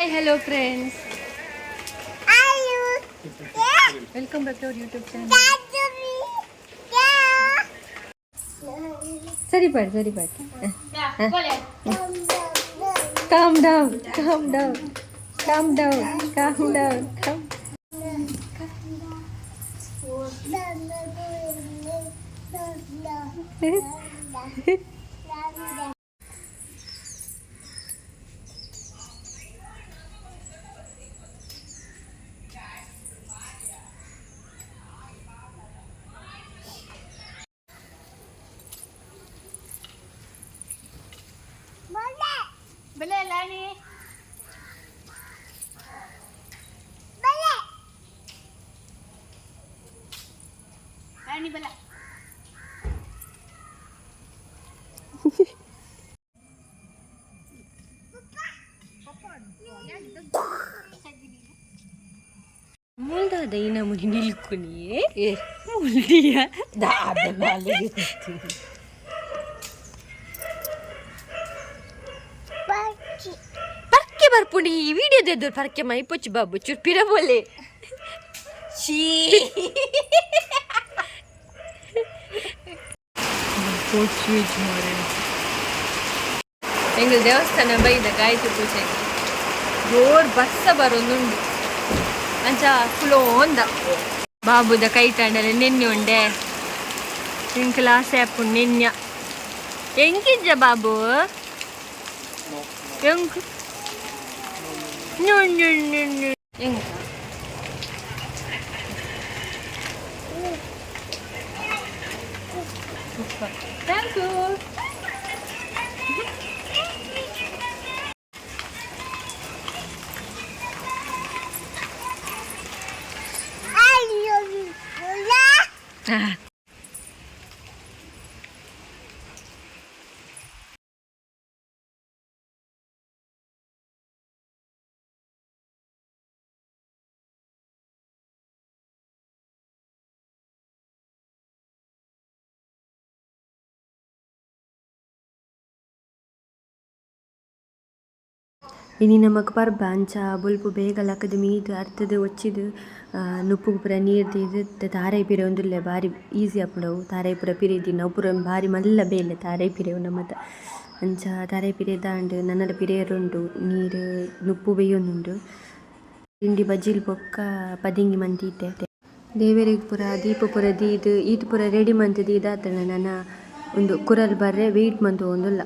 Hi, hello friends, welcome back to our YouTube channel. ಸರಿ ಪಾಡ್, ಸರಿ ಪಾಡ್. Calm down, calm down, calm down, calm down, calm. ಬಲೆ ಲಾಣಿ. ಲಾಣಿ ಬಲ. ಮುಲ್ದಾದ ಈ ನಮೂನಿ ನಿಲ್ಕುನಿ ಮುಲ್ದಿಯ. ದಾದ ನಾಲಿಗೆ. ಪರ್ಕೆ ಬರ್ಪುಂಡು ಈ ವಿಡಿಯೋ ದೆದ್ದು ಪರ್ಕೆ ಮೈ ಪೊಚ್ಚು ಬಾಬು ಚುರ್ಪಿರ ಬೋಲೆ ಶೀ. ಎಂಗಲ್ ದೇವಸ್ಥಾನ ಬೈದ ಗಾಯತ್ರಿ ಪೂಜೆ ಜೋರ್ ಬರ್ಸ ಬರೊಂದುಂಡು. ಅಂಚ ಫುಲೋಂದ ಬಾಬುದ ಕೈ ತಂಡಲೆ ನೆನ್ನೆ ಉಂಡೆ. ಎಂಕಲ ಆಸೆ ಆಪುಂಡು ನೆನ್ಯ ಎಂಕಿಜ್ಜ ಬಾಬು ಎಂಕ್ ಎಂಕ. Thank you. ಇನಿ ನಮಕ್ ಪರ್ಬ. ಅಂಚ ಬೊಲ್ಪು ಬೇಗ ಲಕ್ಕುದು ಮೀದ್ ಅರ್ತುದು ಒಚ್ಚಿದ್ ನುಪ್ಪುಗು ಪೂರ ನೀರ್ ದೀದ್ ತಾರಾಯಿ ಪಿರೆವೊಂದುಲ್ಲೆ. ಬಾರಿ ಈಸಿ ಆಪುಂಡು ಅವು ತಾರಾಯಿ ಪೂರ ಪಿರೆದಿನ. ಅವು ಪೂರ ಬಾರಿ ಮಲ್ಲ ಬೇಲೆ ತಾರಾಯಿ ಪಿರೆವುನ ಮಾತ. ಅಂಚ ತಾರಾಯಿ ಪಿರೆದಾಂಡ್ ನನಲ ಪಿರೆಯೆರೆ ಉಂಡು. ನೀರ್ ನುಪ್ಪು ಬೇಯೊಂದುಂಡು. ತಿಂಡಿ ಬಜಿಲ್ ಬೊಕ್ಕ ಪದಿಂಗಿ ಮಂತಿತ್ತೆ. ದೇವೆರೆಗ್ ಪೂರ ದೀಪ ಪೂರ ದೀದ್ ಈತ್ ಪೂರ ರೆಡಿ ಮಂತ್ ದೀದಾತುಂಡ ನನ ಉಂದು ಕುರಲ್ ಬರ್ರೆ ವೈಟ್ ಮಂತೊಂದುಲ್ಲ.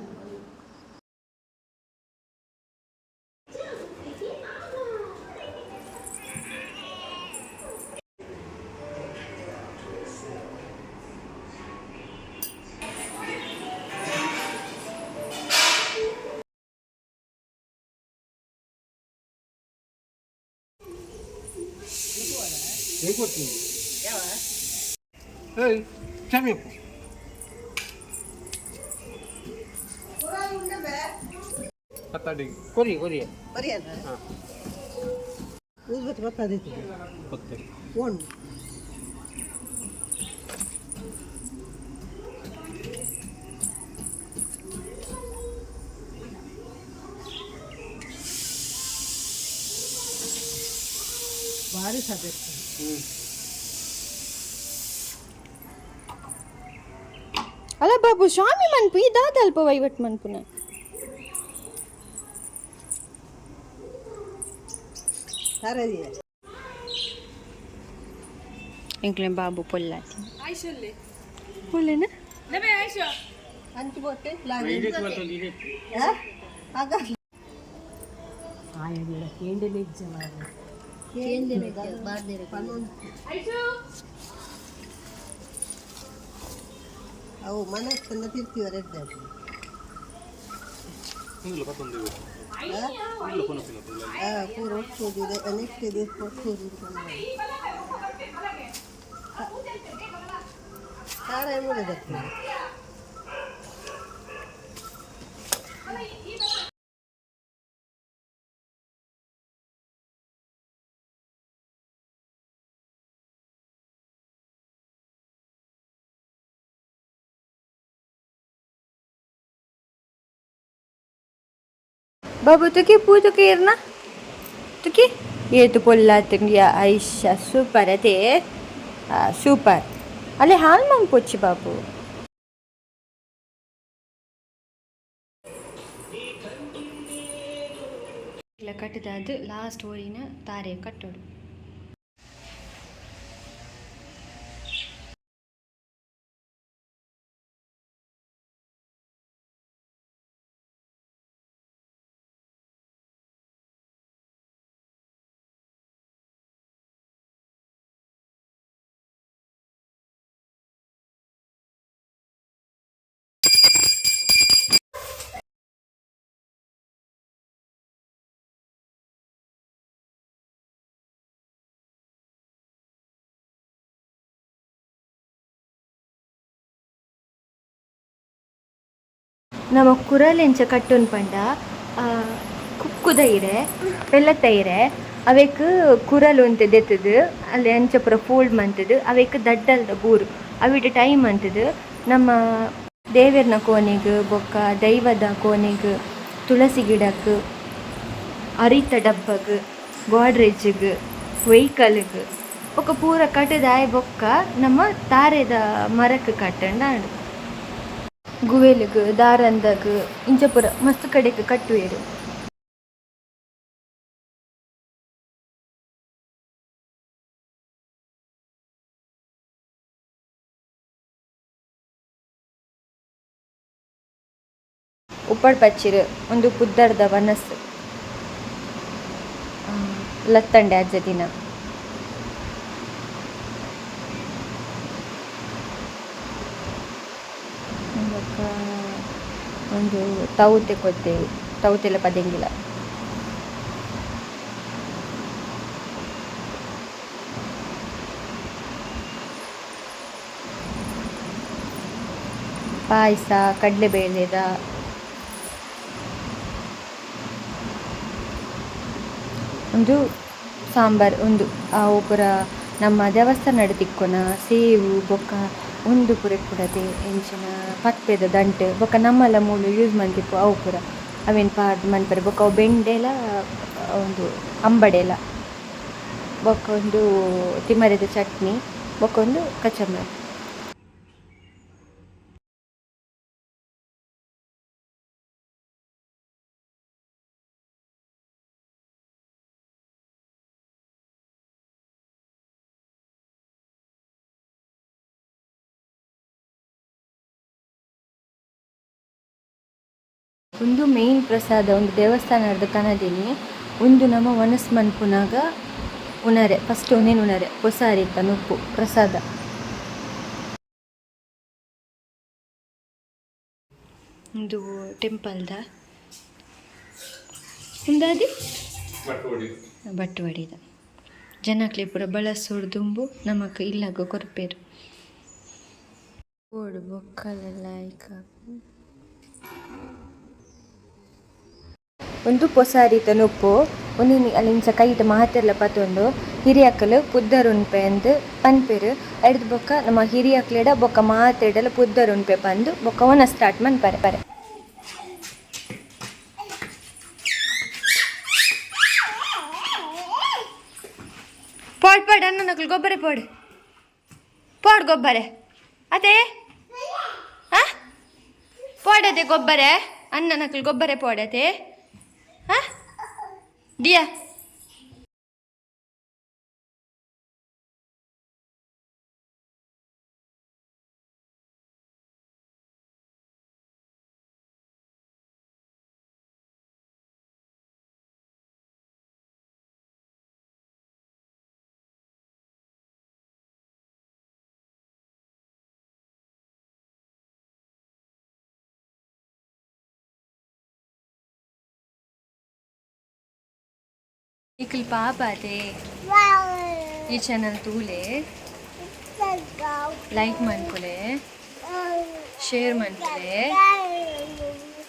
ಏಯ್ ಕ್ಷಮೆ. ಪತ್ತಾಡಿ ಕೊರಿ ಕೊರಿ. ಹಾಂ. ಊದ್ಬತ್ತಿ ಬತ್ತದಿತ್ತು. ಪತ್ತೆ. ಒಂದು. ಭಾರಿ ಸಾಧ್ಯ. ಹ್ಞೂ. ಅಲ್ಲ ಬಾಬು, ಸ್ವಾಮಿ ಮನ್ಪು ಈ ದಾದ ಅಲ್ಪ ವೈವಟ್ ಮನ್ಪುನ. ಸರಿ. ಎಂಕ್ಲೆ ಬಾಬು ಪೊಲ್ಲಾತಿ ಪೊಲ್ಲೆನ. ಅಂಚು ಬೊಟ್ಟೆ. ಹಾಗಾಗಿ ಅವು ಮನಸ್ಸನ್ನು ತಿರ್ತೀವರ. ಇಲ್ಲ ಪತ್ತೊಂದು ಇಲ್ಲ ಪುನಃ. ಪೂರ ಒಟ್ಟುದು ನೆಕ್ಸ್ಟ್ ಒಟ್ಟುದು. ಖಾರ ಮೂಲೆ. ಬಾಬು ತುಕಿ ಪೂ ತುಕಿ ಇರ್ನ. ತುಕಿ ಏತು ಪೊಲ್ಲಾತುಂಡು ಐಶಾ ಸೂಪರ್ ಅದೇ ಸೂಪರ್ ಅಲ್ಲೇ ಹಾಲು ಮಂಪೊಚ್ಚಿ ಬಾಬು. ಕಟ್ಟದಾದ ಲಾಸ್ಟ್ ಓರಿನ ತಾರೆ ಕಟ್ಟೋಡು. ನಮ್ಮ ಕುರಲೆಂಚ ಕಟ್ಟುನ್ ಪಂಡ ಕುಕ್ಕುದ ಇರೆ, ಪೆಲ್ಲತ್ತ ಇರೆ, ಅವೆಕ್ ಕುರಲ್ ಒಂತೆ ದೆತ್ತದು ಅಲ್ಲಿ ಅಂಚ ಪೂರ ಫೋಲ್ಡ್ ಮಂತುದು ಅವೆಕ್ ದಡ್ಡಲ್ದ ಬೂರು ಅವಿಟ್ ಟೈಮ್ ಮಂತುದು ನಮ್ಮ ದೇವೆರ್ನ ಕೋಣೆಗ್ ಬೊಕ್ಕ ದೈವದ ಕೋಣೆಗ್, ತುಳಸಿ ಗಿಡಕ್, ಅರಿತ ಡಬ್ಬಗ್, ಗೋಡ್ರೇಜ್ಗ್, ವೆಹಿಕಲ್ಗ್ ಬೊಕ್ಕ ಪೂರ ಕಟ್ಟುದಾಯ ಬೊಕ್ಕ ನಮ್ಮ ತಾರೆದ ಮರಕ್ ಕಟ್ಟಂಡಾಂಡ್. ಗುವೆಲ್ಗ್, ದಾರಂದಗ್, ಇಂಚ ಪೂರ ಮಸ್ತ್ ಕಡೆಕ್ ಕಟ್ಟುವೆರ್. ಉಪ್ಪಡ್ ಪಚ್ಚಿರ್ ಉಂದು ಪುದ್ದರ್ದ ವನಸ್ ಲತ್ತಂಡೆ ಅಜ್ಜ ದಿನ. ಬೊಕ್ಕ ಒಂದು ತೌತೆ ಕೊತ್ತೇವು, ತೌತೆಲ ಪದೆಂಗಿಲ. ಪಾಯಸ ಕಡಲೆಬೇಳೆದ. ಉಂದು ಸಾಂಬಾರ್, ಉಂದು ಅವು ಪೂರ ನಮ್ಮ ದೇವಸ್ಥಾನಡ್ ತಿಕ್ಕುನ ಸೇವು ಬೊಕ್ಕ ಉಂದು ಪೂರ ಇಪ್ಪುಡತೆ ಎಂಚಿನ ಪದ್ಪೆದ ದಂಟ್ ಬೊಕ್ಕ ನಮ್ಮಲ ಮೂಲು ಯೂಸ್ ಮಂತಿಪ್ಪು ಅವು ಪೂರ ಅವೆನ್ ಪಾಡ್ದ್ ಮನ್ಪೆರೆ. ಬೊಕ್ಕ ಅವು ಬೆಂಡೆಲ, ಉಂದು ಅಂಬಡೆಲ, ಬೊಕ್ಕ ಉಂದು ತಿಮರೆದ ಚಟ್ನಿ, ಬೊಕ್ಕ ಉಂದು ಕಚಂಬರಿ. ಉಂದು ಮೇನ್ ಪ್ರಸಾದ, ಉಂದು ದೇವಸ್ಥಾನರ್ದ್ ಕನದಿನಿ. ಉಂದು ನಮ ವನಸ್ ಮನ್ಪುನಗ ಉನರೆ, ಫಸ್ಟ್ ಉಂದೆನ್ ಉನರೆ, ಪೊಸ ಅರಿತ ನುಪ್ಪು ಪ್ರಸಾದ. ಉಂದು ಟೆಂಪಲ್ದ ಉಂದಾದಿ ಬಟ್ಟುವಡಿದ ಜನಕ್ಲೆ ಪೂರ ಬಳಸೊಡು ದುಂಬು ನಮಕ್ ಇಲ್ಲಗ್ ಕೊರ್ಪೆರ್. ಬೋಡು ಬೊಕ್ಕಲ ಲಾಯ್ಕ್. ಉಂದು ಪೊಸ ಅರಿತ ನುಪ್ಪು. ಉಂದು ಅಲಿಂಚ ಕೈಟ್ ಮಾತೆರ್ಲ ಪತೊಂದು ಹಿರಿಯಕುಲು ಪುದ್ದರ್ ಉನ್ಪೆ ಅಂದ್ ಪನ್ಪೆರ್. ಐಡ್ದ್ ಬೊಕ್ಕ ನಮ್ಮ ಹಿರಿಯಕ್ಲೆಡ ಬೊಕ್ಕ ಮಾತೆರ್ಡಲ ಪುದ್ದರ್ ಉನ್ಪೆ ಪಂದ್ ಬೊಕ್ಕ ವನಸ್ ಸ್ಟಾರ್ಟ್ ಮನ್ಪರೆ ಪರೆ. ಪೋಡ್ ಪೋಡ್ ಅಣ್ಣನಕುಲು ಗೊಬ್ಬರ ಪೋಡ್ ಪೋಡ್ ಗೊಬ್ಬರ ಅದೇ ಪೋಡತೆ ಗೊಬ್ಬರ ಅಣ್ಣನಕುಲು ಗೊಬ್ಬರ ಪೋಡತೆ ದಿಯಾ. ನಿಕುಲು ಪಾಪ ಅತೆ ಈ ಚಾನಲ್ ತೂಲೆ, ಲೈಕ್ ಮನ್ಪುಲೆ, ಶೇರ್ ಮನ್ಪುಲೆ,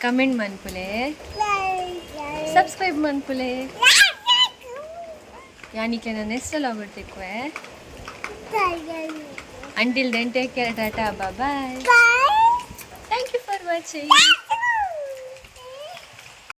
ಕಮೆಂಟ್ ಮನ್ಪುಲೆ, ಸಬ್ಸ್ಕ್ರೈಬ್ ಮನ್ಪುಲೆ. ಯಾನಿಕ್ಲೆ ನಾನು ನೆಕ್ಸ್ಟ್ ವ್ಲಾಗ್ ತಿಕ್ಕುವೆ. Until then, take care, tata, bye bye. Thank you for watching.